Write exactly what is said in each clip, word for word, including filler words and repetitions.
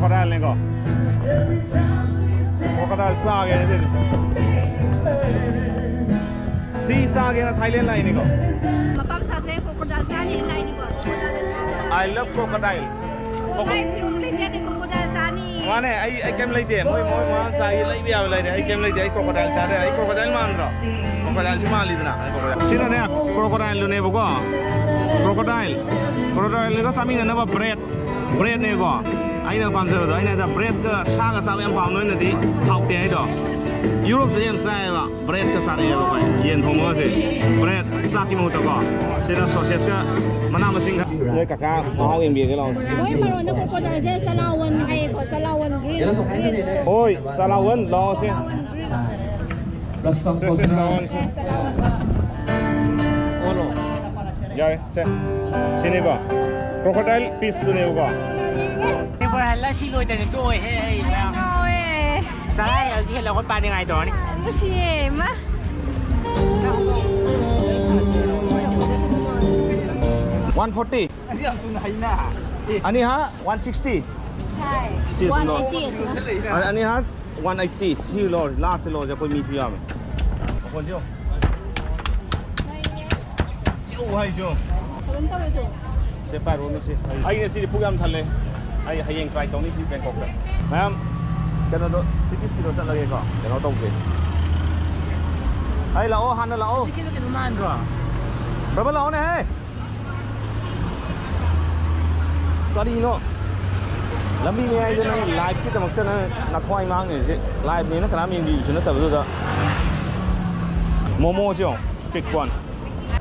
Crocodileꯅꯦꯀꯣ꯫ Crocodile ꯆꯥꯒꯦ ꯍꯥꯏꯗꯨꯅꯤ꯫ ꯁꯤ ꯆꯥꯒꯦꯅ Thailand ꯂꯥꯛꯏꯅꯤꯀꯣ꯫ ꯃꯄꯥ ꯃꯆꯥꯁꯦ crocodile ꯆꯥꯅꯤ ꯂꯥꯛꯏꯅꯤꯀꯣ꯫ Crocodile꯫ I love crocodile꯫ ꯉꯁꯥꯏ ꯐꯤꯔꯣꯟ ꯂꯩꯁꯦ ꯍꯥꯏꯗꯤ crocodile ꯆꯥꯅꯤ꯫ ꯃꯥꯅꯦ, ꯑꯩ, ꯑꯩ ꯀꯩꯝ ꯂꯩꯇꯦ꯫ ꯃꯣꯏ, ꯃꯣꯏ ꯃꯃꯥ ꯃꯆꯥꯒꯤ ꯂꯩꯕ ꯌꯥꯕ ꯂꯩꯔꯦ꯫ ꯑꯩ ꯀꯩꯝ ꯂꯩꯇꯦ꯫ ꯑꯩ crocodile ꯆꯥꯔꯦ꯫ ꯑꯩ crocodile ꯃꯥꯟꯗ꯭ꯔꯣ? Crocodileꯁꯨ ꯃꯥꯜꯂꯤꯗꯅ꯫ ꯑꯩ crocodile꯫ ꯁꯤꯅꯅꯦ, crocodileꯗꯨꯅꯦꯕꯀꯣ꯫ Crocodile꯫ Crocodileꯒ ꯆꯥꯃꯤꯟꯅꯅꯕ bread꯫ Breadꯅꯦꯀꯣ꯫ ꯑꯩꯅ ꯄꯥꯝꯖꯕꯗꯣ꯫ ꯑꯩꯅ ꯍꯥꯏꯗ breadꯀ ꯁꯥꯒ ꯆꯥꯕ ꯌꯥꯝ ꯄꯥꯝꯕ ꯅꯣꯏꯅꯗꯤ ꯍꯥꯎꯇꯦ ꯍꯥꯏꯗꯣ꯫ Europeꯇ ꯌꯥꯝ ꯆꯥꯏꯌꯦꯕ꯫ Breadꯀ ꯆꯥꯔꯛꯑꯦꯕ ꯑꯩꯈꯣꯏ꯫ ꯌꯦꯟ ꯊꯣꯡꯕꯒꯁꯦ꯫ Bread ꯆꯥꯛꯀꯤ ꯃꯍꯨꯠꯇꯀꯣ꯫ ꯁꯤꯗ sausageꯀ ꯃꯅꯥ ꯃꯁꯤꯡ ꯈꯔ꯫ ꯅꯣꯏ ꯀꯀꯥ ꯃꯍꯥꯎ ꯌꯦꯡꯕꯤꯔꯒꯦ ꯂꯥꯛꯑꯣ꯫ ꯃꯣꯏ ꯃꯔꯣꯟꯗ crocodileꯁꯦ ꯆꯂꯥꯋꯟ ꯍꯥꯏꯌꯦꯀꯣ, ꯆꯂꯥꯋꯟ green, green꯫ ꯍꯣꯏ, ꯆꯂꯥꯋꯟ ꯂꯥꯛꯑꯣꯁꯦ꯫ ꯆꯂꯥꯋꯟ green꯫ ꯁꯦ, ꯁꯦ, ꯆꯂꯥꯋꯟꯁꯦ꯫ ꯑꯣ, ꯂꯥꯛꯑꯣ꯫ ꯌꯥꯔꯦ, ꯁꯦ꯫ ꯁꯤꯅꯦꯕ꯫ Crocodile pieceꯇꯨꯅꯦꯕꯀꯣ꯫ ꯄꯦꯄꯔ ꯍꯜꯂ ꯁꯤ ꯂꯣꯏꯗꯅ ꯇꯣꯛꯑꯣꯏꯍꯦ ꯑꯩ꯫ ꯉꯥꯎꯋꯦ꯫ ꯆꯔꯥ ꯍꯦꯜꯂꯗꯤ ꯍꯦꯜꯂ ꯑꯩꯈꯣꯏ ꯄꯥꯅꯤꯡꯉꯥꯏ ꯇꯧꯔꯅꯤ꯫ ꯅꯨꯡꯁꯤꯌꯦ, ꯏꯃꯥ꯫ One forty꯫ ꯑꯅꯤ ꯌꯥꯝ ꯊꯨꯅ ꯍꯩꯅ꯫ ꯑꯅꯤ ꯍꯥ? One sixty꯫ ꯁꯤ ꯑꯗꯨꯝ ꯂꯧ꯫ One eighty ꯑꯁꯤꯅ꯫ ꯑꯅꯤ ꯍꯥ? One eighty꯫ ꯁꯤ ꯂꯧꯔꯁꯤ, lastꯁꯦ ꯂꯧꯔꯁꯤ, ꯑꯩꯈꯣꯏ ꯃꯤꯁꯨ ꯌꯥꯝꯃꯦ꯫ ꯃꯈꯣꯟꯁꯤ ꯌꯦꯡꯉꯨ꯫ ꯆꯤꯎ ꯍꯥꯏꯁꯤ ꯌꯦꯡꯉꯨ꯫ ꯀꯩꯅꯣꯝ ꯇꯧꯋꯦ ꯇꯨ꯫ ꯁꯦ ꯄꯥꯏꯔꯣ ꯃꯤꯠꯁꯦ꯫ ꯑꯩ ꯉꯁꯤꯗꯤ ꯄꯨꯛ ꯌꯥꯝ ꯊꯜꯂꯦ꯫ ꯑꯩ ꯍꯌꯦꯡ try ꯇꯧꯅꯤ ꯁꯤ Bangkokꯇ꯫ ꯃꯌꯥꯝ ꯀꯩꯅꯣꯗꯣ City Squareꯗꯣ ꯆꯠꯂꯒꯦꯀꯣ꯫ ꯀꯩꯅꯣ ꯇꯧꯁꯦ꯫ ꯑꯩ ꯂꯥꯛꯑꯣ, ꯍꯥꯟꯅ ꯂꯥꯛꯑꯣ꯫ ꯁꯤ ꯀꯩꯅꯣ ꯀꯩꯅꯣ ꯃꯥꯟꯗ꯭ꯔꯣ? ꯕ꯭ꯔꯕ ꯂꯥꯛꯑꯣꯅꯦꯍꯦ꯫ ꯀꯔꯤꯅꯣ? ꯂꯝꯕꯤ ꯃꯌꯥꯏꯗ ꯅꯪ liveꯀꯤꯗꯃꯛꯇ ꯅꯪ ꯅꯊ꯭ꯋꯥꯏ ꯃꯥꯡꯉꯤꯁꯦ꯫ Liveꯅꯦꯅ ꯀꯅꯥꯝ ꯌꯦꯡꯕꯤꯕꯁꯨ ꯅꯠꯇꯕꯗꯨꯗ꯫ ꯃꯣꯃꯣꯁꯦ ꯌꯦꯡꯉꯣ, pick one꯫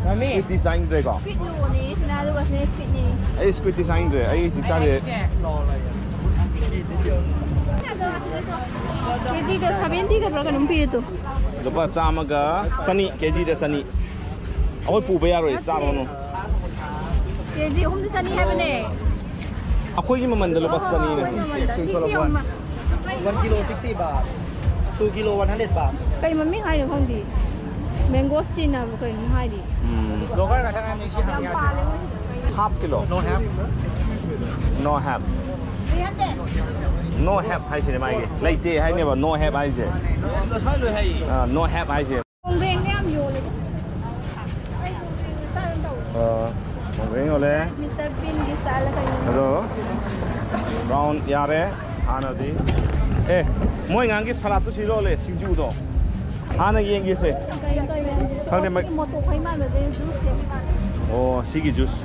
ꯃꯃꯤ꯫ Squidꯇꯤ ꯆꯥꯅꯤꯡꯗ꯭ꯔꯦꯀꯣ? Squid ꯂꯣꯅꯦ, ꯁꯤꯅ ꯑꯗꯨꯒ ꯁꯤꯅ squidꯅꯦ꯫ ꯑꯩ squidꯇꯤ ꯆꯥꯅꯤꯡꯗ꯭ꯔꯦ, ꯑꯩ ꯍꯧꯖꯤꯛ ꯆꯥꯁꯦ꯫ ꯀꯦꯖꯤꯗ seventy ꯈꯛꯇ꯭ꯔꯥ ꯀꯩꯅꯣꯝ ꯄꯤꯔꯦ ꯇꯨ꯫ ꯂꯨꯄꯥ ꯆꯥꯝꯃꯒ ꯆꯅꯤ, ꯀꯦꯖꯤꯗ ꯆꯅꯤ꯫ ꯑꯩꯈꯣꯏ ꯄꯨꯕ ꯌꯥꯔꯣꯏ, ꯆꯥꯔꯣꯅꯨ꯫ ꯀꯦꯖꯤ ꯑꯍꯨꯝꯗ ꯆꯅꯤ ꯍꯥꯏꯕꯅꯦ꯫ ꯑꯩꯈꯣꯏꯒꯤ ꯃꯃꯜꯗ ꯂꯨꯄꯥ ꯍꯣꯏ, ꯍꯣꯏ, ꯆꯅꯤꯅꯦ꯫ ꯑꯩꯈꯣꯏ ꯃꯃꯜꯗ꯫ ꯁꯤ, ꯁꯤ ꯌꯦꯡꯉꯨ꯫ One kilo sixty baht, two kilo one hundred baht꯫ ꯀꯩ ꯃꯃꯤꯡ ꯍꯥꯏꯅꯣ ꯈꯪꯗꯦ꯫ Mangosteen ꯍꯥꯏꯕ ꯀꯩꯅꯣ ꯍꯥꯏꯔꯤ꯫ ꯎꯝ꯫ Local ꯉꯥꯛꯇ ꯉꯥꯏꯔꯝꯅꯤ ꯁꯤ ꯍꯪꯕ ꯌꯥꯗꯦ꯫ Half kilo꯫ No half꯫ No half꯫ No have ꯍꯥꯏꯁꯤꯅꯦ ꯃꯥꯒꯤ꯫ ꯂꯩꯇꯦ ꯍꯥꯏꯅꯦꯕ no have ꯍꯥꯏꯁꯦ꯫ ꯑꯥ, no have ꯍꯥꯏꯁꯦ꯫ ꯀꯣꯡꯒ꯭ꯔꯦꯡꯗ ꯌꯥꯝ ꯌꯣꯜꯂꯦ꯫ ꯑꯩ ꯀꯣꯡꯒ꯭ꯔꯦꯡ ꯆꯥꯒꯦ ꯇꯧꯕ꯫ ꯑꯥ, ꯀꯣꯡꯒ꯭ꯔꯦꯡ ꯌꯣꯜꯂꯦ꯫ Mister Bean ꯒꯤ ꯆꯥꯂ ꯀꯩꯅꯣ꯫ ꯑꯗꯣ brown ꯌꯥꯔꯦ꯫ ꯍꯥꯟꯅꯗꯤ꯫ ꯑꯦ, ꯃꯣꯏ ꯑꯉꯥꯡꯒꯤ ꯁꯂꯥꯠꯇꯨ ꯁꯤ ꯂꯣꯜꯂꯦ, ꯁꯤꯡꯖꯨꯗꯣ꯫ ꯍꯥꯟꯅ ꯌꯦꯡꯒꯦꯁꯦ꯫ ꯀꯩꯅꯣ ꯇꯧꯋꯦ꯫ ꯈꯪꯗꯦ, ꯃꯩ- ꯃꯣꯇꯣꯛ ꯐꯩ ꯃꯥꯟꯕꯁꯦ juice ꯁꯦꯝꯃꯤ ꯃꯥꯜꯂꯦ꯫ ꯑꯣ, ꯁꯤꯒꯤ juice꯫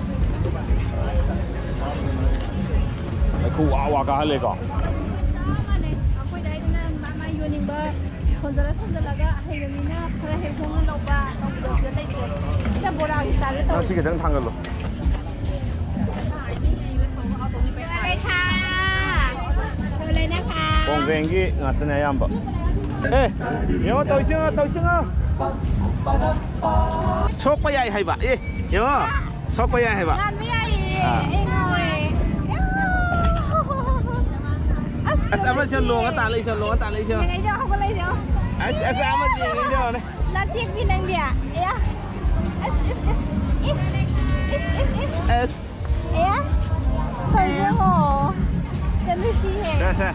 ꯃꯩꯈꯨ ꯋꯥ ꯋꯥ ꯀꯥꯍꯜꯂꯦꯀꯣ꯫ ꯆꯞ ꯃꯥꯟꯅꯩ꯫ ꯑꯩꯈꯣꯏ ꯑꯗꯥꯏꯗꯅ ꯃꯥ ꯃꯥ ꯌꯣꯟꯅꯤꯡꯕ ꯁꯣꯟꯖꯜꯂ ꯁꯣꯟꯖꯜꯂꯒ ꯑꯍꯩꯕ ꯃꯤꯅ ꯈꯔ ꯍꯦꯛ ꯍꯣꯡꯅ ꯂꯧꯕ ꯇꯧꯕꯗꯣ ꯁꯤꯗ ꯂꯩꯇꯦ꯫ ꯁꯤꯗ ꯕꯣꯔꯥꯒꯤ ꯆꯥꯒꯦ ꯅꯪ ꯇꯧꯔꯦ꯫ ꯁꯤ ꯈꯤꯇꯪ ꯊꯥꯡꯒꯠꯂꯣ꯫ ꯀꯣꯡꯒ꯭ꯔꯦꯡꯒꯤ ꯉꯥꯛꯇꯅꯦ ꯑꯌꯥꯝꯕ꯫ ꯑꯦ, ꯌꯦꯡꯉꯣ, ꯇꯧꯏꯁꯤ ꯌꯦꯡꯉꯣ, ꯇꯧꯏꯁꯤ ꯌꯦꯡꯉꯣ꯫ ꯁꯣꯛꯄ ꯌꯥꯏ ꯍꯥꯏꯕ꯫ ꯑꯦ, ꯌꯦꯡꯉꯣ꯫ ꯁꯣꯛꯄ ꯌꯥꯏ ꯍꯥꯏꯕ꯫ ꯂꯥꯟꯕ ꯌꯥꯏꯌꯦ꯫ ꯑꯥ꯫ ꯑꯩ ꯉꯥꯎꯔꯦ꯫ ꯑꯁ, ꯑꯁ, ꯑꯃꯁꯦ ꯂꯣꯡꯉ ꯇꯥ ꯂꯩꯁꯦ, ꯂꯣꯡꯉ ꯇꯥ ꯂꯩꯁꯦ꯫ ꯌꯦꯡꯉꯛꯏꯁꯦ, ꯍꯧꯒꯠꯂꯛꯏꯁꯦ꯫ ꯑꯁ, ꯑꯁ, ꯑꯃꯁꯦ ꯌꯦꯡꯉꯛꯏꯁꯦ ꯌꯦꯡꯉꯣꯅꯦ꯫ ꯂꯥꯟꯊꯦꯛꯄꯤ ꯅꯪꯗꯤ꯫ ꯑꯦ꯫ ꯑꯁ, ꯑꯁ, ꯑꯁ꯫ ꯏ꯫ ꯏꯁ, ꯏꯁ, ꯏꯁ꯫ ꯑꯁ꯫ ꯑꯦ꯫ ꯇꯧꯏꯁꯦ ꯌꯦꯡꯉꯣ꯫ ꯌꯥꯝ ꯅꯨꯡꯁꯤꯍꯦ꯫ ꯁꯦ, ꯁꯦ꯫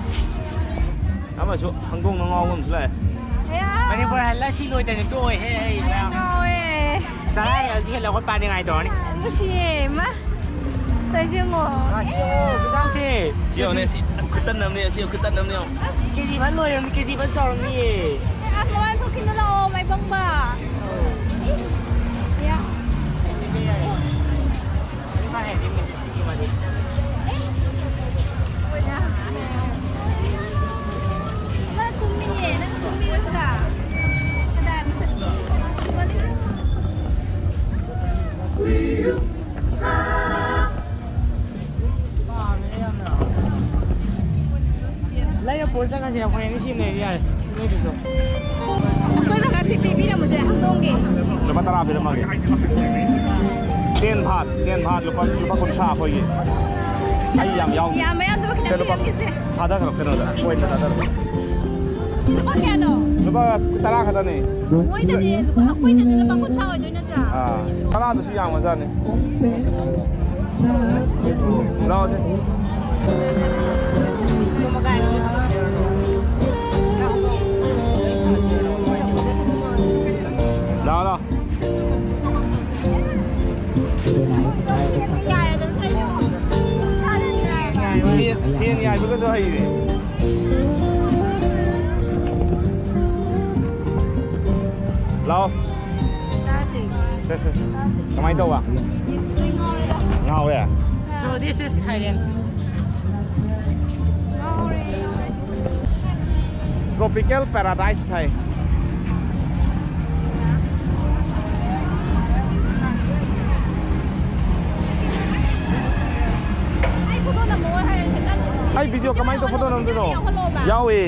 ꯑꯃꯁꯨ ꯍꯪꯗꯣꯡꯅ ꯉꯥꯎꯕ ꯑꯃꯁꯨ ꯂꯥꯛꯑꯦ꯫ ꯑꯦ꯫ ꯃꯅꯤꯄꯨꯔ ꯍꯜꯂ ꯁꯤ ꯂꯣꯏꯗꯅ ꯇꯣꯛꯑꯣꯏꯍꯦ ꯑꯩ ꯃꯌꯥꯝ꯫ ꯉꯥꯎꯋꯦ꯫ ꯆꯔꯥ ꯍꯦꯜꯂꯗꯤ ꯍꯦꯜꯂꯛꯄ ꯄꯥꯅꯤꯡꯉꯥꯏ ꯇꯧꯔꯅꯤ꯫ ꯅꯨꯡꯁꯤꯌꯦ, ꯃꯥ꯫ ꯇꯧꯏꯁꯦ ꯌꯦꯡꯉꯣ꯫ ꯃꯥꯁꯤ ꯌꯦꯡꯉꯣ, ꯈꯨꯆꯥꯎꯁꯦ꯫ ꯁꯤ ꯌꯦꯡꯉꯨꯅꯦ, ꯁꯤ ꯈꯨꯇꯟ ꯑꯃꯅꯦ, ꯁꯤ ꯈꯨꯇꯟ ꯑꯃꯅꯦ ꯌꯦꯡꯉꯣ꯫ ꯀꯦꯖꯤ ꯐꯥ ꯂꯣꯏꯔꯝꯅꯤ, ꯀꯦꯖꯤ ꯐꯥ ꯆꯥꯎꯔꯝꯅꯤꯌꯦ꯫ ꯑꯁ, ꯃꯃꯥꯏ ꯊꯣꯛꯈꯤꯅꯨ ꯂꯥꯛꯑꯣ, ꯃꯥꯏꯕꯪꯕ꯫ ꯏꯁ꯫ ꯌꯥ꯫ ꯃꯥ ꯍꯦꯟꯗꯤ ꯃꯤꯁ ꯁꯤꯒꯤ ꯃꯥꯗꯤ꯫ ꯑꯃ ꯇꯨꯝꯃꯤꯌꯦ, ꯅꯪ ꯇꯨꯝꯃꯤꯔꯣ ꯁꯤꯗ? ꯀꯗꯥꯏꯗ ꯆꯠꯈꯤ? ꯂꯩꯔ ꯄꯨꯔ ꯆꯠꯈ꯭ꯔꯁꯤꯔ? ꯍꯣꯔꯦꯟꯒꯤ ꯁꯤ ꯂꯩꯔꯗꯤ ꯌꯥꯔꯦ꯫ ꯅꯣꯏꯗꯨꯁꯨ꯫ ꯑꯁꯣꯏꯕ ꯈꯔ ꯄꯤ-, ꯄꯤꯕꯤꯔꯝꯃꯨꯁꯦ, ꯍꯧꯗꯣꯡꯒꯤ꯫ ꯂꯨꯄꯥ ꯇꯔꯥ ꯄꯤꯔꯝꯃꯒꯦ꯫ Ten baht, ten baht, ꯂꯨꯄꯥ, ꯂꯨꯄꯥ ꯀꯨꯟꯊ꯭ꯔꯥ ꯑꯩꯈꯣꯏꯒꯤ꯫ ꯑꯩ ꯌꯥꯝ ꯌꯥꯎꯗꯦ꯫ ꯌꯥꯝꯕ ꯌꯥꯝꯗꯕ ꯁꯦ, ꯈꯤꯇꯪ ꯂꯨꯄꯥ ꯄꯤꯔꯝꯒꯦꯁꯦ꯫ ꯊꯥꯗꯈ꯭ꯔꯣ ꯀꯩꯅꯣꯗ, ꯀꯣꯏꯟꯗ ꯊꯥꯗꯈ꯭ꯔꯣ꯫ ꯂꯨꯄꯥ ꯀꯌꯥꯅꯣ? ꯂꯨꯄꯥ ꯇꯔꯥ ꯈꯛꯇꯅꯦ꯫ ꯃꯣꯏꯗꯗꯤ ꯂꯨꯄꯥ, ꯑꯩꯈꯣꯏꯗꯗꯤ ꯂꯨꯄꯥ ꯀꯨꯟꯊ꯭ꯔꯥ ꯑꯣꯏꯗꯣꯏ ꯅꯠꯇ꯭ꯔꯥ? ꯑꯥ, ꯇꯔꯥꯗꯨꯁꯨ ꯌꯥꯝꯒ꯭ꯔꯖꯥꯠꯅꯤ꯫ ꯂꯥꯛꯑꯣꯁꯦ꯫ ꯂꯥꯛꯑꯣ, ꯂꯥꯛꯑꯣ꯫ ꯐꯦꯟ, ꯐꯦꯟ ꯌꯥꯏꯕꯒꯁꯨ ꯍꯩꯔꯦ꯫ ꯂꯥꯛꯑꯣ꯫ ꯁꯦ, ꯁꯦ, ꯁꯦ꯫ ꯀꯃꯥꯏꯅ ꯇꯧꯕ? ꯉꯥꯎꯔꯦ? So this is Thailand. Tropical paradise ꯍꯥꯏ꯫ ꯑꯩ video ꯀꯃꯥꯏꯅ ꯇꯧ photo ꯅꯝꯗꯣꯏꯅꯣ? ꯌꯥꯎꯋꯦ꯫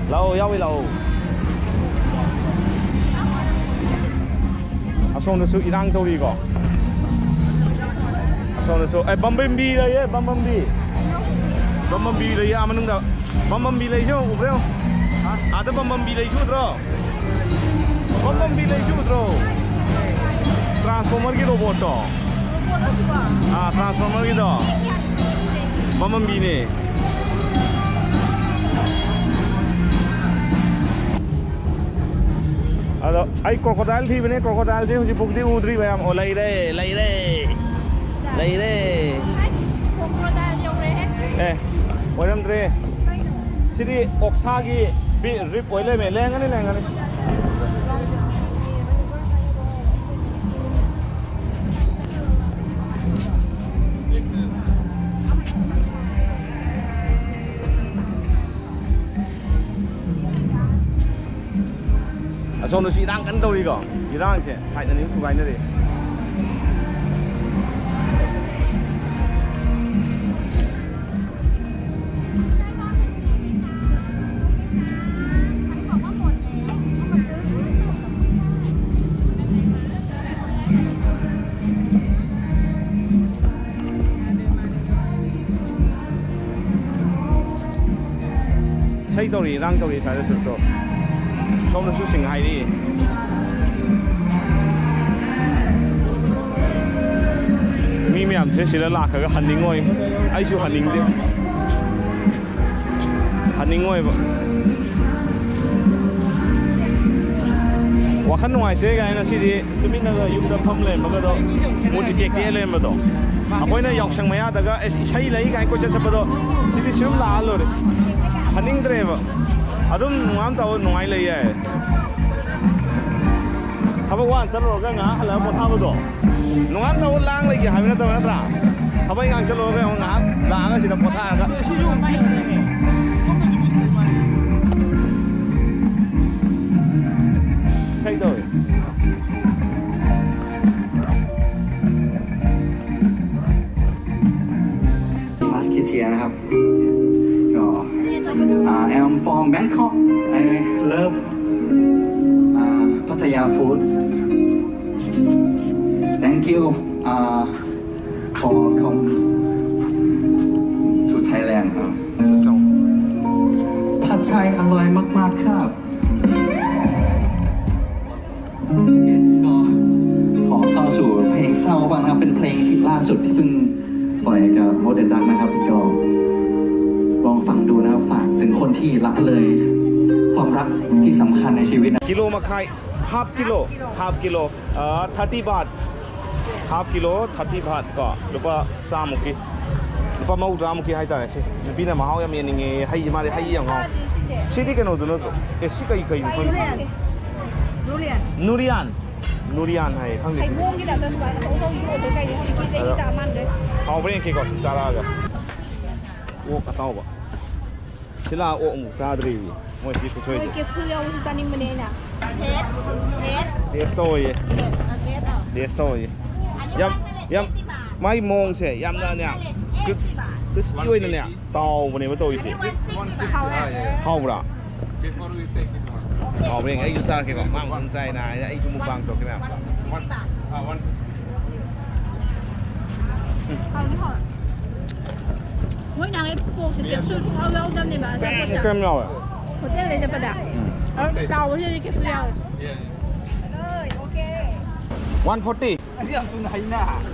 ꯂꯥꯛꯑꯣ, ꯌꯥꯎꯋꯦ, ꯂꯥꯛꯑꯣ꯫ ꯑꯁꯣꯝꯗꯁꯨ ꯏꯔꯥꯡ ꯇꯧꯔꯤꯀꯣ꯫ ꯑꯁꯣꯝꯗꯁꯨ, ꯑꯦ, ꯕꯝꯕꯝꯕꯤ ꯂꯩꯌꯦ, ꯕꯝꯕꯝꯕꯤ꯫ ꯕꯝꯕꯝꯕꯤ ꯂꯩꯌꯦ, ꯑꯥ ꯃꯅꯨꯡꯗ꯫ ꯕꯝꯕꯝꯕꯤ ꯂꯩꯁꯦ ꯎꯕ꯭ꯔꯥ ꯌꯦꯡꯉꯣ꯫ ꯑꯥꯗ ꯕꯝꯕꯝꯕꯤ ꯂꯩꯁꯦ ꯎꯗ꯭ꯔꯣ? ꯕꯝꯕꯝꯕꯤ ꯂꯩꯁꯦ ꯎꯗ꯭ꯔꯣ? Transformer ꯒꯤ robot ꯇꯣ꯫ ꯑꯥ, Transformer ꯒꯤꯗꯣ꯫ ꯕꯝꯕꯝꯕꯤꯅꯦ꯫ ꯑꯗꯣ ꯑꯩ crocodile ꯊꯤꯕꯅꯦ, crocodile ꯁꯦ ꯍꯧꯖꯤꯛ ꯐꯥꯎꯗꯤ ꯎꯗ꯭ꯔꯤꯕ ꯌꯥꯝ꯫ ꯑꯣ, ꯂꯩꯔꯦ, ꯂꯩꯔꯦ, ꯂꯩꯔꯦ꯫ ꯑꯁ, crocodile ꯌꯧꯔꯦꯍꯦ꯫ ꯑꯦ, ꯑꯣꯏꯔꯝꯗ꯭ꯔꯦ꯫ ꯀꯩꯅꯣ? ꯁꯤꯗꯤ ꯑꯣꯛꯁꯥꯒꯤ ꯕꯤ-, rib ꯑꯣꯏ ꯂꯩꯔꯝꯃꯦ꯫ ꯂꯩꯔꯝꯒꯅꯤ, ꯂꯩꯔꯝꯒꯅꯤ꯫ ꯑꯁꯣꯝꯗꯁꯨ ꯏꯔꯥꯡ ꯀꯟꯅ ꯇꯧꯔꯤꯀꯣ꯫ ꯏꯔꯥꯡꯁꯦ side ꯑꯅꯤ ꯊꯨꯒꯥꯏꯅꯔꯦ꯫ ꯏꯁꯩ ꯇꯧꯔꯤ, ꯏꯔꯥꯡ ꯇꯧꯔꯤ ꯁ꯭ꯋꯥꯏꯗꯁꯨ ꯇꯣ꯫ ꯁꯣꯝꯗꯁꯨ ꯁꯤꯡ ꯍꯥꯏꯔꯤ꯫ ꯃꯤ ꯃꯤ ꯃꯌꯥꯝꯁꯦ ꯁꯤꯗ ꯂꯥꯛꯈ꯭ꯔꯒ ꯍꯟꯅꯤꯡꯉꯣꯏ꯫ ꯑꯩꯁꯨ ꯍꯟꯅꯤꯡꯗꯦ꯫ ꯍꯟꯅꯤꯡꯉꯣꯏꯕ꯫ ꯋꯥꯈꯜ ꯅꯨꯡꯉꯥꯏꯇ꯭ꯔꯦ ꯀꯥꯏꯅ ꯁꯤꯗꯤ ꯇꯨꯃꯤꯟꯅꯒ ꯌꯨꯝꯗ ꯐꯝ ꯂꯩꯔꯝꯃꯒꯗꯣ, ꯃꯨꯠ ꯏꯇꯦꯛ ꯇꯦꯛꯑ ꯂꯩꯔꯝꯕꯗꯣ, ꯑꯩꯈꯣꯏꯅ ꯌꯥꯎꯁꯪ ꯃꯌꯥꯗꯒ ꯑꯦꯁ, ꯏꯁꯩ ꯂꯩ ꯀꯥꯏꯅ ꯀꯣꯏꯆꯠ ꯆꯠꯄꯗꯣ, ꯁꯤꯗꯤ ꯁꯨꯝ ꯂꯥꯛꯑ ꯂꯣꯏꯔꯦ꯫ ꯍꯟꯅꯤꯡꯗ꯭ꯔꯦꯕ꯫ ꯑꯗꯨꯝ ꯅꯨꯡꯉꯥꯏ ꯇꯧ ꯅꯨꯡꯉꯥꯏ ꯂꯩ ꯌꯥꯏ꯫ ꯊꯕꯛ ꯋꯥꯅ ꯆꯠꯂꯨꯔꯒ ꯉꯥꯏꯍꯥꯛ ꯍꯜꯂꯛꯑꯒ ꯄꯣꯊꯥꯕꯗꯣ, ꯅꯨꯡꯉꯥꯏ ꯇꯧ ꯂꯥꯡ ꯂꯩꯒꯦ ꯍꯥꯏꯕ ꯅꯠꯇꯕ ꯅꯠꯇ꯭ꯔꯥ? ꯊꯕꯛ ꯏꯪꯈꯥꯡ ꯆꯠꯂꯨꯔꯒ ꯑꯃꯨꯛ ꯉꯥꯏꯍꯥꯛ ꯂꯥꯛꯑꯒ ꯁꯤꯗ ꯄꯣꯊꯥꯔꯒ ꯏꯁꯩ ꯇꯧꯋꯦ꯫ Musketeer นะครับ ก็ uh, I'm from Bangkok. I love uh, Pattaya food. Thank you uh, for come to Thailand ครับ ผัดไทยอร่อยมากๆครับ โอเค ก็ขอเข้าสู่เพลงเศร้าบ้างนะครับ เป็นเพลงที่ล่าสุดที่เพิ่งปล่อยกับ Modern Duck นะครับ ก็ลองฟังดูนะครับ ฝากถึงคนที่ละเลยความรักที่สำคัญในชีวิตนะ กิโลมาขาย half kilo half kilo uh, thirty baht half kilo thirty baht ꯀꯣ ꯂꯨꯄꯥ ꯆꯥꯝꯃꯨꯛꯀꯤ ꯂꯨꯄꯥ ꯃꯧꯗ꯭ꯔꯥꯃꯨꯛꯀꯤ ꯍꯥꯏꯇꯥꯔꯦ꯫ ꯁꯤ ꯅꯨꯄꯤꯅ ꯃꯍꯥꯎ ꯌꯥꯝ ꯌꯦꯡꯅꯤꯡꯉꯦ꯫ ꯍꯩ ꯃꯥꯗꯤ ꯍꯩ ꯌꯥꯝ ꯍꯥꯎ꯫ ꯁꯤꯗꯤ ꯀꯩꯅꯣꯗꯨ ꯅꯠꯇ꯭ꯔꯣ? ꯑꯦ ꯁꯤ ꯀꯩ ꯀꯩꯅꯣ ꯈꯪꯗꯦ꯫ ꯅꯨꯔꯤꯌꯥꯟ꯫ ꯅꯨꯔꯤꯌꯥꯟ ꯍꯥꯏꯌꯦ ꯈꯪꯗꯦ ꯁꯤꯗꯤ꯫ ꯍꯩꯕꯣꯡꯒꯤ ꯇꯥꯏꯞꯇ ꯁꯨꯃꯥꯏꯅ ꯑꯆꯧ ꯑꯆꯧꯕ ꯌꯣꯜꯂꯦ ꯀꯩꯅꯣ ꯍꯧꯖꯤꯛꯀꯤ ꯆꯍꯤ ꯑꯗꯣ ꯆꯞ ꯃꯥꯟꯅꯗꯦ꯫ ꯍꯥꯎꯕ꯭ꯔꯥ ꯌꯦꯡꯀꯦꯀꯣ ꯁꯤ ꯆꯥꯔꯛꯑꯒ꯫ ꯑꯣꯛ ꯑꯇꯥꯎꯕ꯫ ꯁꯤ ꯂꯥꯛꯑ ꯑꯣꯛ ꯑꯃꯨꯛ ꯆꯥꯗ꯭ꯔꯤꯕꯤ ꯃꯣꯏ ꯁꯤ ꯈꯨꯠꯁꯣꯏꯁꯦ꯫ ꯃꯣꯏ ꯀꯦꯞꯁꯨꯜ ꯌꯥꯎꯕꯁꯤ ꯆꯥꯅꯤꯡꯕꯅꯦ ꯑꯩꯅ꯫ ꯍꯦꯠ ꯍꯦꯠ ꯇꯦꯁ ꯇꯧꯋꯣꯌꯦ꯫ ꯍꯦꯠ ꯍꯦꯠ ꯑꯥ ꯇꯦꯁ ꯇꯧꯋꯣꯌꯦ꯫ ꯌꯥꯝ ꯌꯥꯝ ꯃꯥꯏ ꯃꯑꯣꯡꯁꯦ ꯌꯥꯝꯅꯅꯦ ꯀ꯭ꯔꯤꯁ- ꯀ꯭ꯔꯤꯁꯄꯤ ꯑꯣꯏꯅꯅꯦ ꯇꯥꯎꯕꯅꯦꯕ ꯇꯧꯔꯤꯁꯦ꯫ ꯍꯥꯎꯕ꯭ꯔꯥ? ꯍꯥꯎꯕ꯭ꯔꯥ ꯌꯦꯡꯒꯦ꯫ ꯑꯩꯁꯨ ꯆꯥꯔꯛꯀꯦꯀꯣ꯫ ꯃꯥ ꯑꯃꯨꯛ ꯆꯥꯏꯅ ꯍꯥꯏꯅ ꯑꯩꯁꯨ ꯃꯨꯛꯕꯥꯡ ꯇꯧꯔꯛꯀꯦ ꯃꯌꯥꯝ꯫ ꯍꯥꯎꯗꯤ ꯍꯥꯎꯋꯦ꯫ ꯃꯣꯏ ꯅꯍꯥꯟꯒꯩ ꯄꯣꯛꯁꯦ ꯀꯦꯞꯁꯨꯜ ꯁꯨꯡꯌꯥꯎ ꯌꯥꯎꯗꯕꯅꯦꯕ ꯑꯆꯥꯄꯣꯠꯇ꯫ ꯀꯩꯝ ꯌꯥꯎꯋꯦ꯫ ꯍꯣꯇꯦꯜꯗ ꯆꯠꯄꯗ꯫ ꯎꯝ꯫ ꯑꯗꯨꯝ ꯆꯥꯎꯕꯁꯤꯗꯗꯤ ꯀꯦꯞꯁꯨꯜ ꯌꯥꯎꯋꯦ꯫ One forty꯫ ꯑꯗꯨ ꯌꯥꯝ ꯊꯨꯅ ꯍꯩꯅ꯫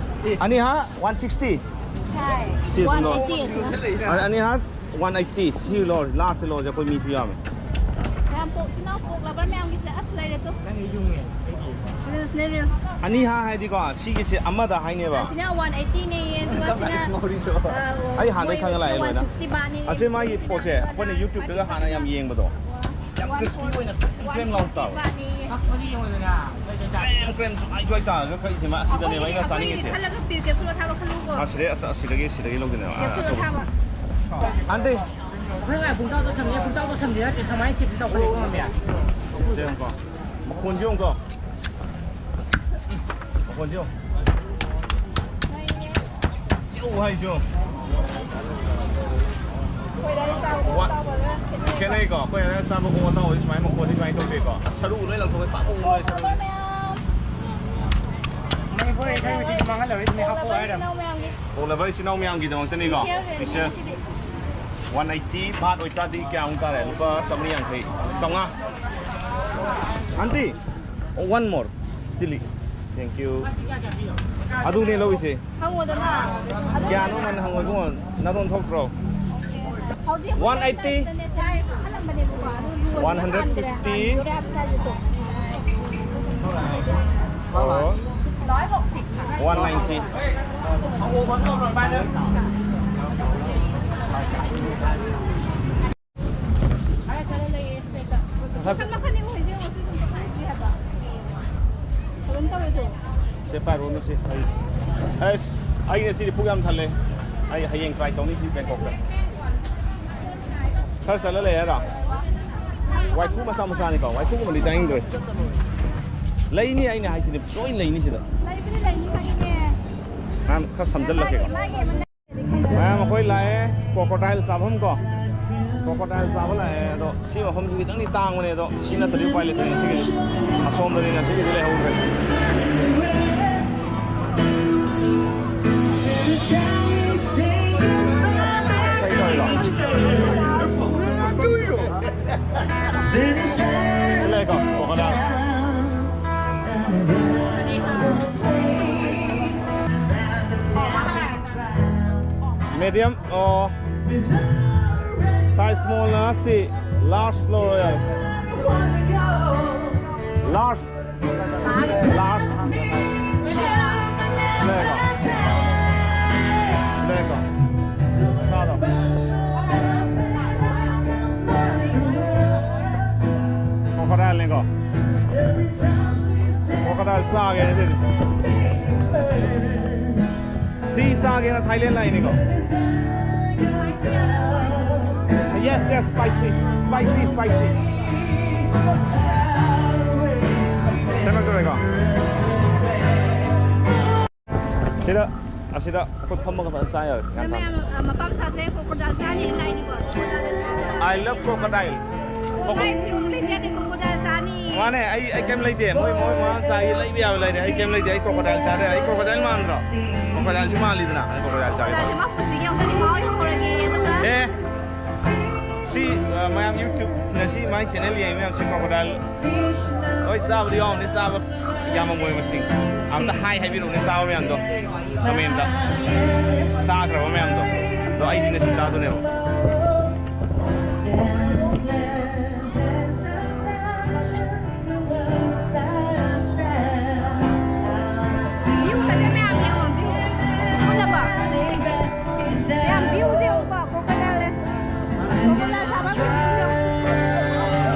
ꯑꯅꯤ ꯍꯥ ꯋꯥꯟ ꯁꯤꯛꯁꯇꯤ꯫ ꯁꯤ ꯑꯗꯨꯝ ꯂꯧ꯫ ꯑꯅꯤ ꯍꯥ ꯋꯥꯟ ꯑꯩꯠꯇꯤ꯫ ꯁꯤ ꯂꯧꯔꯦ, ꯂꯥꯁꯁꯦ ꯂꯧꯔꯁꯦ, ꯑꯩꯈꯣꯏ ꯃꯤꯁꯨ ꯌꯥꯝꯃꯦ꯫ ꯃꯌꯥꯝ ꯄꯣꯛ ꯏꯆꯤꯟ ꯏꯅꯥꯎ ꯄꯣꯛ ꯂꯚꯔ ꯃꯌꯥꯝꯒꯤꯁꯦ ꯑꯁ ꯂꯩꯔꯦ ꯇꯨ꯫ ꯔꯤꯜꯁꯅꯦ ꯔꯤꯜꯁ꯫ ꯑꯅꯤ ꯍꯥ ꯍꯥꯏꯗꯤꯀꯣ, ꯁꯤꯒꯤꯁꯦ ꯑꯃꯗ ꯍꯥꯏꯅꯦꯕ꯫ ꯑꯁꯤꯅ ꯋꯥꯟ ꯑꯩꯠꯇꯤꯅꯦꯌꯦ, ꯑꯗꯨꯒ ꯁꯤꯅ, ꯑ, ꯑꯩ ꯍꯥꯟꯅꯗꯩ ꯈꯪꯉ ꯂꯥꯛꯑꯦ ꯃꯣꯏꯅ꯫ ꯋꯥꯟ ꯁꯤꯛꯁꯇꯤ ꯕꯥꯠꯅꯦꯌꯦ꯫ ꯑꯁꯤ ꯃꯥꯒꯤ ꯄꯣꯠꯁꯦ ꯑꯩꯈꯣꯏꯅ YouTube-ꯇꯒ ꯍꯥꯟꯅ ꯌꯥꯝ ꯌꯦꯡꯕꯗꯣ꯫ ꯌꯥꯝ crispy ꯑꯣꯏꯅ ꯀ꯭ꯔꯦꯝ ꯀ꯭ꯔꯦꯝ ꯂꯥꯎꯅ ꯇꯥꯕ꯫ ꯀ꯭ꯔꯦꯝ ꯀ꯭ꯔꯦꯝ ꯁ꯭ꯋꯥꯏ ꯁ꯭ꯋꯥꯏ ꯇꯥꯔꯒ ꯀꯛꯏꯁꯦ ꯃꯥ ꯑꯁꯤꯗꯅꯦꯕ ꯑꯩꯅ ꯆꯥꯅꯤꯡꯉꯤꯁꯦ꯫ ꯈꯜꯂꯒ ꯄꯤꯌꯨ, capsule ꯑꯊꯥꯕ ꯈꯜꯂꯨꯀꯣ꯫ ꯑꯥ, ꯁꯤꯗꯩ ꯑꯆ-, ꯑꯁꯤꯗꯒꯤ, ꯁꯤꯗꯒꯤ ꯂꯧꯗꯣꯏꯅꯦꯕ꯫ ꯑꯥ, capsule ꯑꯆꯧꯕ꯫ ꯑꯊꯥꯕ꯫ ꯑꯟꯇꯤ꯫ ꯅꯪ ꯄꯨꯡꯇꯥꯎ ꯇꯧꯁꯟꯕꯤ, ꯄꯨꯡꯇꯥꯎ ꯇꯧꯁꯟꯕꯤ ꯅꯠꯇ꯭ꯔꯦ, ꯁꯨꯃꯥꯏꯅ ꯁꯦꯞꯁꯤ ꯆꯥꯎꯈꯠꯂꯛꯏꯀꯣ, ꯃꯌꯥꯝ꯫ ꯁꯦ ꯌꯦꯡꯉꯨꯀꯣ꯫ ꯃꯈꯣꯟꯁꯦ ꯌꯦꯡꯉꯨꯀꯣ꯫ ꯃꯈꯣꯟꯁꯦ ꯌꯦꯡꯉꯨ꯫ ꯆꯤꯎ ꯍꯥꯏꯁꯨ꯫ ꯋꯥ-, ꯈꯦꯠꯅꯩꯀꯣ? ꯑꯩꯈꯣꯏ ꯑꯗꯥꯏ ꯆꯥꯕ ꯀꯣꯡ ꯑꯇꯥꯎꯕꯗꯤ ꯁꯨꯃꯥꯏꯅ ꯃꯈꯣꯟꯗꯤ ꯁꯨꯃꯥꯏꯅ ꯇꯧꯗꯦꯀꯣ? ꯑꯁ, ꯁꯔꯨ ꯂꯣꯏ ꯂꯪꯊꯣꯛꯈ꯭ꯔꯦ, ꯄꯥꯛ ꯎ ꯂꯣꯏ ꯁꯔꯨ꯫ ꯃꯅꯤꯄꯨꯔ ꯏꯁꯩ ꯍꯧꯖꯤꯛ ꯃꯥꯡꯍꯜꯂꯔꯣꯏ, ꯃꯤ ꯍꯥꯞꯄꯣ ꯍꯥꯏꯔꯕꯅꯤ꯫ ꯄꯣꯛꯂꯕ ꯏꯆꯤꯟ ꯏꯅꯥꯎ ꯃꯌꯥꯝꯒꯤꯗꯃꯛꯇꯅꯤꯀꯣ? ꯄꯤꯛꯆꯔ꯫ ꯋꯥꯟ ꯑꯩꯠꯇꯤ ꯕꯥꯠ ꯑꯣꯏꯇꯥꯔꯗꯤ ꯀꯌꯥꯃꯨꯛ ꯇꯥꯔꯦ? ꯂꯨꯄꯥ ꯆꯥꯃꯔꯤ ꯌꯥꯡꯈꯩ꯫ ꯆꯥꯝꯃꯉꯥ꯫ Aunty, one more chili. Thank you. ꯑꯗꯨꯅꯦ ꯂꯧꯔꯤꯁꯦ꯫ ꯍꯪꯉꯣꯗꯅ꯫ ꯑꯗꯨ ꯀꯌꯥꯅꯣ ꯃꯥꯅ ꯍꯪꯉꯣ ꯏꯕꯨꯡꯉꯣ? ꯅꯔꯣꯟ ꯊꯣꯛꯇ꯭ꯔꯣ? ꯍꯧꯖꯤꯛ ꯋꯥꯟ ꯑꯩꯠꯇꯤ꯫ ꯁꯥꯏ ꯈꯜꯂꯝꯕꯅꯦꯕꯀꯣ, ꯑꯗꯨ ꯂꯣꯏꯔꯦ, ꯋꯥꯟ ꯍꯟꯗ꯭ꯔꯦꯠ ꯐꯤꯐꯇꯤ꯫ ꯍꯥꯟꯈ꯭ꯔꯦ, ꯍꯥꯟꯈ꯭ꯔꯦ ꯍꯥꯏꯕ ꯆꯥꯏꯁꯦ꯫ ꯑꯣ꯫ One ninety. ꯃꯈꯜ ꯃꯈꯜꯅꯤ ꯃꯣꯏꯁꯦ, ꯃꯆꯨ ꯑꯗꯨꯝ ꯇꯣꯈꯥꯏ ꯍꯥꯏꯕ꯫ ꯐꯖꯅ ꯇꯧꯋꯦ ꯑꯗꯣ꯫ ꯁꯦ ꯄꯥꯏꯔꯣꯅꯦ ꯁꯤ꯫ ꯑꯩ, ꯑꯁ, ꯑꯩ ꯉꯁꯤꯗꯤ ꯄꯨꯛ ꯌꯥꯝ ꯊꯜꯂꯦ꯫ ꯑꯩ ꯍꯌꯦꯡ try ꯇꯧꯅꯤ ꯁꯤ ꯕꯦꯡꯀꯣꯛꯇ꯫ ꯈꯔ ꯆꯠꯂ ꯂꯩ ꯍꯥꯏꯔꯣ? ꯋꯥꯏꯈꯨ ꯃꯆꯥ ꯃꯆꯥꯅꯤꯀꯣ, ꯋꯥꯏꯈꯨꯒꯨꯝꯕꯗꯤ ꯆꯥꯅꯤꯡꯗ꯭ꯔꯦ꯫ ꯂꯩꯅꯤ, ꯑꯩꯅ ꯍꯥꯏꯁꯤꯗꯤ ꯂꯣꯏ ꯂꯩꯅꯤ ꯁꯤꯗ꯫ ꯂꯩꯕꯨꯗꯤ ꯂꯩꯅꯤ ꯈꯪꯉꯤꯅꯦ꯫ ꯃꯌꯥꯝ ꯈꯔ ꯁꯝꯖꯜꯂꯛꯀꯦꯀꯣ꯫ ꯃꯥꯒꯤ, ꯃꯥꯒꯤ ꯑꯃ ꯃꯌꯥꯝ ꯑꯩꯈꯣꯏ ꯂꯥꯛꯑꯦ, crocodile ꯆꯥꯐꯝ ꯀꯣ꯫ Crocodile ꯆꯥꯕ ꯂꯥꯛꯑꯦ, ꯑꯗꯣ ꯁꯤ ꯃꯐꯝꯁꯤ ꯈꯤꯇꯪꯗꯤ ꯇꯥꯡꯕꯅꯦ, ꯑꯗꯣ ꯁꯤ ꯅꯠꯇ꯭ꯔꯗꯤ ꯎꯄꯥꯏ ꯂꯩꯇ꯭ꯔꯦ ꯉꯁꯤꯒꯤꯗꯤ꯫ ꯑꯁꯣꯝꯗꯗꯤ ꯉꯁꯤꯒꯤꯗꯤ ꯂꯩꯍꯧꯗ꯭ꯔꯦ꯫ ꯀꯩ ꯇꯧꯔꯤꯅꯣ? ꯁꯤ ꯂꯩꯀꯣ, crocodile꯫ Medium, ꯑꯣ, size small ꯅ ꯁꯤ, large ꯂꯧꯔꯣ ꯌꯥꯔꯦ꯫ Large, large꯫ ꯂꯩꯔꯦꯀꯣ? ꯂꯩꯔꯦꯀꯣ? ꯃꯆꯥꯗꯣ꯫ Crocodile ꯅꯤꯀꯣ? Crocodile ꯆꯥꯒꯦ ꯁꯤꯗꯤ꯫ ꯁꯤ ꯆꯥꯒꯦꯅ Thailand ꯂꯥꯛꯏꯅꯤꯀꯣ꯫ Yes, yes, spicy, spicy, spicy꯫ ꯁꯦꯝꯃꯛꯇꯣꯔꯦꯀꯣ꯫ ꯁꯤꯗ, ꯑꯁꯤꯗ ꯑꯩꯈꯣꯏ ꯐꯝꯃꯒ ꯐꯖꯅ ꯆꯥ ꯌꯥꯔꯦ꯫ ꯁꯤꯗ ꯃꯌꯥꯝ, ꯑ, ꯃꯄꯥ ꯃꯆꯥꯁꯦ crocodile ꯆꯥꯅꯤ ꯂꯥꯛꯏꯅꯤꯀꯣ꯫ Crocodile꯫ I love crocodile꯫ ꯉꯁꯥꯏ ꯐꯤꯔꯣꯟ ꯂꯩꯁꯦ ꯌꯥꯗꯦ, crocodile ꯆꯥꯅꯤ꯫ ꯃꯥꯅꯦ, ꯑꯩ, ꯑꯩ ꯀꯩꯝ ꯂꯩꯇꯦ꯫ ꯃꯣꯏ, ꯃꯣꯏ ꯃꯃꯥ ꯃꯆꯥꯒꯤ ꯂꯩꯕ ꯌꯥꯕ ꯂꯩꯔꯦ꯫ ꯑꯩ ꯀꯩꯝ ꯂꯩꯇꯦ꯫ ꯑꯩ crocodile ꯆꯥꯔꯦ꯫ ꯑꯩ crocodile ꯃꯥꯟꯗ꯭ꯔꯣ? Crocodileꯁꯨ ꯃꯥꯜꯂꯤꯗꯅ꯫ ꯑꯩ crocodile ꯆꯥꯒꯦ ꯇꯧꯔꯦ꯫ Crocodileꯁꯦ ꯃꯥ ꯄꯨꯟꯁꯤꯒꯤ ꯑꯃꯨꯛꯇꯗꯤ ꯃꯥ ꯑꯣꯏꯍꯧꯔꯒꯦ, ꯑꯗꯨꯒ ꯑꯦ! ꯁꯤ, ꯑ, ꯃꯌꯥꯝ YouTube ꯉꯁꯤ my channel ꯌꯦꯡꯉꯤ ꯃꯌꯥꯝꯁꯤ crocodile ꯍꯣꯏ, ꯆꯥꯕꯗꯤ ꯌꯥꯎꯔꯝꯅꯤ, ꯆꯥꯕ ꯌꯥꯝꯃꯝꯃꯣꯏ ꯃꯁꯤꯡ꯫ ꯑꯝꯇ hi ꯍꯥꯏꯕꯤꯔꯛꯎꯅꯦ, ꯆꯥꯕ ꯃꯌꯥꯝꯗꯣ commentꯇ꯫ ꯆꯥꯈ꯭ꯔꯕ ꯃꯌꯥꯝꯗꯣ꯫ ꯑꯗꯣ ꯑꯩꯗꯤ ꯉꯁꯤ ꯆꯥꯗꯣꯏꯅꯦꯕ꯫ Viewꯒꯁꯦ ꯃꯌꯥꯝ ꯌꯦꯡꯉꯣ, view꯫ ꯎꯠꯂꯕꯣ? ꯃꯌꯥꯝ viewꯁꯦ ꯌꯦꯡꯉꯨꯀꯣ, crocodileꯅꯦ꯫ Crocodile ꯁꯥꯕ viewꯁꯦ ꯌꯦꯡꯉꯨ꯫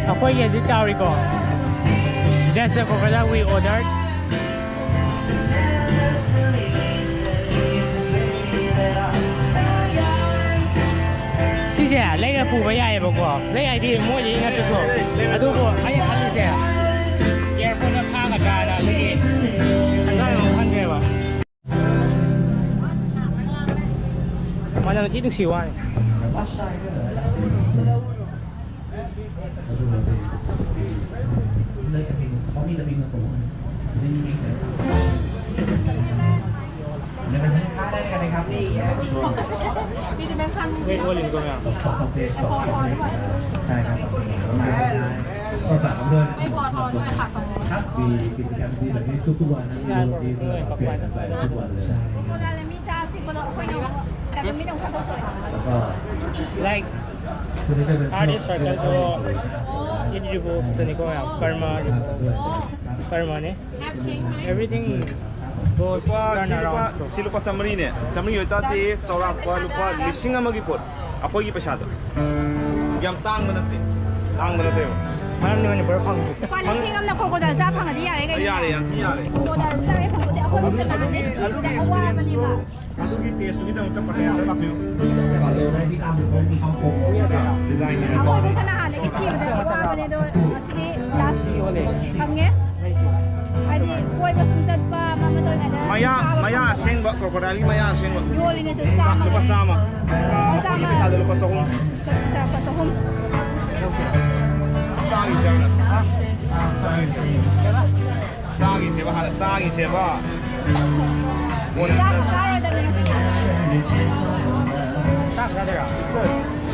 ꯑꯩꯈꯣꯏꯒꯤ ꯍꯧꯖꯤꯛ ꯇꯧꯔꯤꯀꯣ꯫ That's the crocodile we ordered. ꯁꯤꯁꯦ ꯂꯩꯔ ꯄꯨꯕ ꯌꯥꯏꯑꯕꯀꯣ, ꯂꯩ ꯍꯥꯏꯗꯤ ꯃꯣꯏꯗꯒꯤ ꯅꯠꯇ꯭ꯔꯁꯨ, ꯑꯗꯨꯕꯨ ꯑꯩꯅ ꯈꯜꯂꯤꯁꯦ airportꯇ ꯐꯥꯒꯗ꯭ꯔꯥꯅ ꯑꯗꯨꯒꯤ ꯈꯟꯖꯥꯟꯅꯕ ꯈꯟꯈ꯭ꯔꯦꯕ꯫ ꯌꯥꯝ ꯊꯤ ꯅꯨꯡꯁꯤ ꯋꯥꯅꯤ꯫ ꯋꯦꯠ ꯑꯣꯜꯂꯤꯅꯤꯀꯣ ꯃꯌꯥꯝ꯫ ꯃꯩ ꯄꯣꯛꯑ ꯊꯣꯛꯑ ꯅꯣꯏ ꯍꯥꯞꯄꯅꯦ꯫ ꯌꯥꯔꯕꯣ? ꯅꯣꯏ ꯀꯛꯄ ꯍꯥꯏꯗꯣ꯫ ꯀꯣꯗꯥꯜꯗ ꯃꯤ ꯆꯥ ꯆꯤꯛꯄꯗꯣ ꯑꯩꯈꯣꯏꯅ ꯑꯃꯨꯛ ꯀꯩꯅꯣ ꯃꯤꯅ ꯑꯃꯨꯛ ꯊꯥꯗꯣꯛꯇꯣꯔꯦ꯫ Like, artist circle ꯁꯨ it revolves ꯅꯤꯀꯣ ꯃꯌꯥꯝ꯫ ꯀꯔꯃ, ꯀꯔꯃꯅꯦ꯫ Everything goes ꯂꯨꯄꯥ, turn ꯁꯤ ꯂꯨꯄꯥ, around. ꯁꯤ ꯂꯨꯄꯥ ꯆꯥꯝꯃꯔꯤꯅꯦ꯫ ꯆꯥꯝꯃꯔꯤ ꯑꯣꯏꯇꯥꯔꯗꯤ ꯆꯥꯎꯔꯥꯛꯄ ꯂꯨꯄꯥ ꯂꯤꯁꯤꯡ ꯑꯃꯒꯤ ꯄꯣꯠ꯫ ꯑꯩꯈꯣꯏꯒꯤ ꯄꯩꯁꯥꯗꯣ꯫ ꯌꯥꯝ ꯇꯥꯡꯕ ꯅꯠꯇꯦ꯫ ꯇꯥꯡꯕ ꯅꯠꯇꯦꯕ꯫ ꯃꯔꯝꯗꯤ ꯃꯅꯤꯄꯨꯔꯗ ꯐꯪꯗꯦ꯫ ꯂꯨꯄꯥ ꯂꯤꯁꯤꯡ ꯑꯃꯅ crocodile ꯆꯥ ꯐꯪꯉꯗꯤ ꯌꯥꯔꯦ ꯀꯩꯅꯣ꯫ ꯌꯥꯔꯦ, ꯌꯥꯝ ꯊꯤ ꯌꯥꯔꯦ꯫ Crocodile ꯆꯥꯒꯦ ꯐꯪꯄꯣꯠꯇꯦ꯫ ꯑꯩꯈꯣꯏ ꯃꯤꯠꯇ ꯅꯍꯥꯟꯗꯩ ꯊꯤꯕꯗ ꯑꯋꯥꯕꯅꯦꯕ꯫ ꯑꯗꯨꯒꯤ taste ꯇꯨꯒꯤꯗꯃꯛꯇ ꯄꯩꯁꯥ ꯂꯥꯛꯄꯤꯌꯨ꯫ Design ꯅꯦ꯫ ꯑꯩꯈꯣꯏ ꯃꯤꯠꯇ ꯅꯍꯥꯟꯗꯒꯤ ꯊꯤꯕꯗ ꯑꯋꯥꯕꯅꯦ, ꯑꯗꯣ ꯉꯁꯤꯗꯤ last ꯐꯪꯉꯦ꯫ ꯍꯥꯏꯗꯤ ꯀꯣꯏꯕ ꯁꯨꯝ ꯆꯠꯄ ꯑꯃ ꯑꯃ ꯇꯧꯔꯤꯉꯩꯗ ꯃꯌꯥ, ꯆꯥꯕ ꯃꯌꯥ ꯐꯪꯗꯕ꯫ ꯑꯁꯦꯡꯕ crocodile ꯒꯤ ꯃꯌꯥ ꯑꯁꯦꯡꯕ꯫ ꯌꯣꯜꯂꯤꯅꯦ ꯑꯗꯨ ꯆꯥꯝꯃ꯫ ꯂꯨꯄꯥ ꯆꯥꯝꯃ꯫ ꯂꯨꯄꯥ ꯆꯥꯝꯃ꯫ ꯑꯩꯈꯣꯏꯒꯤ ꯄꯩꯁꯥꯗ ꯂꯨꯄꯥ ꯆꯍꯨꯝ꯫ ꯄꯩꯁꯥ ꯂꯨꯄꯥ ꯆꯍꯨꯝ꯫ ꯆꯥꯈꯤꯁꯦ ꯍꯥꯟꯅ꯫ ꯆꯥꯈꯤꯁꯦꯕ ꯍꯥꯟꯅ, ꯆꯥꯈꯤꯁꯦꯕ꯫ ꯆꯥꯛ ꯆꯥꯔꯣꯏꯗꯕꯅꯤ ꯉꯁꯤꯗꯤ꯫ ꯆꯥꯛ ꯆꯥꯗꯣꯏꯔꯣ?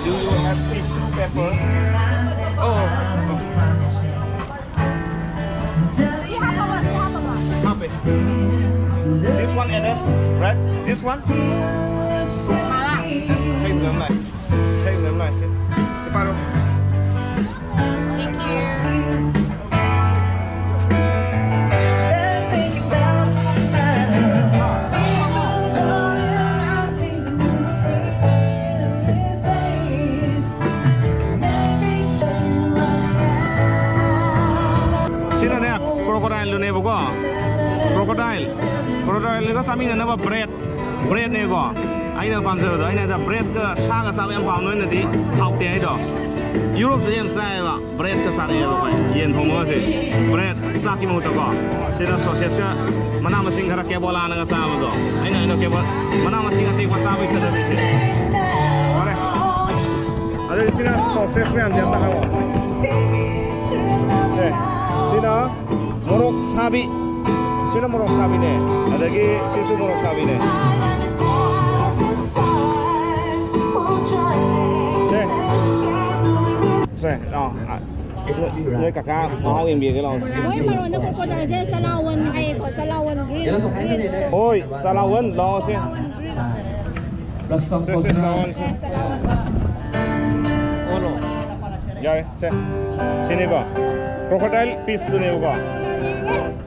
Do you have tissue paper? Oh, oh. ꯁꯤ ꯍꯥꯞꯄꯕ? ꯁꯤ ꯍꯥꯞꯄꯕ? ꯍꯥꯞꯄꯦ꯫ This one and then, right? This one? Malai. ꯏꯁꯩ ꯉꯪꯂꯥꯏ꯫ ꯏꯁꯩ ꯉꯪꯂꯥꯏ꯫ ꯁꯤ ꯄꯥꯏꯔꯣ꯫ Thank you. ꯁꯤꯅꯅꯦ, crocodile ꯗꯨꯅꯦꯕꯀꯣ꯫ Crocodile꯫ Crocodile ꯒ ꯆꯥꯃꯤꯟꯅꯅꯕ bread꯫ Bread ꯅꯦꯀꯣ꯫ ꯑꯩꯅ ꯄꯥꯝꯖꯕꯗꯣ, ꯑꯩꯅ ꯍꯟꯗꯛ ꯕ꯭ꯔꯦꯗꯀ ꯁꯥꯒ ꯆꯥꯕ ꯌꯥꯝ ꯄꯥꯝꯕ ꯅꯣꯏꯅꯗꯤ ꯍꯥꯎꯇꯦ ꯍꯥꯏꯗꯣ꯫ ꯌꯨꯔꯣꯞꯇ ꯌꯥꯝ ꯆꯥꯏꯌꯦꯕ꯫ ꯕ꯭ꯔꯦꯗꯀ ꯆꯥꯔꯛꯑꯦꯕ ꯑꯩꯈꯣꯏ꯫ ꯌꯦꯟ ꯊꯣꯡꯕꯒꯁꯦ꯫ ꯕ꯭ꯔꯦꯗ ꯆꯥꯛꯀꯤ ꯃꯍꯨꯠꯇꯀꯣ꯫ ꯁꯤꯗ ꯁꯣꯁꯦꯁꯀ ꯃꯅꯥ ꯃꯁꯤꯡ ꯈꯔ ꯀꯦꯕꯣꯂꯥꯅꯒ ꯆꯥꯕꯗꯣ꯫ ꯑꯩꯅ ꯑꯩꯅ ꯀꯦꯕꯣ-, ꯃꯅꯥ ꯃꯁꯤꯡ ꯑꯇꯦꯛꯄ ꯆꯥꯕꯒꯤ ꯆꯠꯅꯕꯤꯁꯦ꯫ ꯐꯔꯦ꯫ ꯑꯗꯨꯗꯤ ꯁꯤꯅ ꯁꯣꯁꯦꯁ ꯃꯌꯥꯝꯁꯦ ꯑꯝꯇ ꯍꯥꯏꯔꯛꯑꯣ꯫ ꯁꯦ, ꯁꯤꯅ ꯃꯣꯔꯣꯛ ꯁꯥꯕꯤ꯫ ꯁꯤꯅ ꯃꯣꯔꯣꯛ ꯁꯥꯕꯤꯅꯦ꯫ ꯑꯗꯒꯤ ꯁꯤꯁꯨ ꯃꯣꯔꯣꯛ ꯁꯥꯕꯤꯅꯦ꯫ ꯁꯦ꯫ ꯁꯦ, ꯑꯥ, ꯑꯥ, ꯅꯣꯏ ꯀꯀꯥ ꯃꯍꯥꯎ ꯌꯦꯡꯕꯤꯔꯒꯦ ꯂꯥꯛꯑꯣ꯫ ꯃꯣꯏ ꯃꯔꯣꯟꯗ ꯀ꯭ꯔꯣꯀꯣꯗꯥꯏꯜꯁꯦ ꯆꯂꯥꯋꯟ ꯍꯥꯏꯌꯦꯀꯣ, ꯆꯂꯥꯋꯟ ꯒ꯭ꯔꯤꯟ, ꯒ꯭ꯔꯤꯟ꯫ ꯍꯣꯏ, ꯆꯂꯥꯋꯟ ꯂꯥꯛꯑꯣ ꯁꯦ꯫ ꯆꯂꯥꯋꯟ ꯒ꯭ꯔꯤꯟ꯫ ꯁꯦ, ꯁꯦ, ꯆꯂꯥꯋꯟ ꯁꯦ꯫ ꯑꯣꯜꯂꯣ꯫ ꯌꯥꯔꯦ, ꯁꯦ꯫ ꯁꯤꯅꯤꯀꯣ꯫ ꯀ꯭ꯔꯣꯀꯣꯗꯥꯏꯜ ꯄꯤꯁꯇꯨꯅꯦꯕꯀꯣ꯫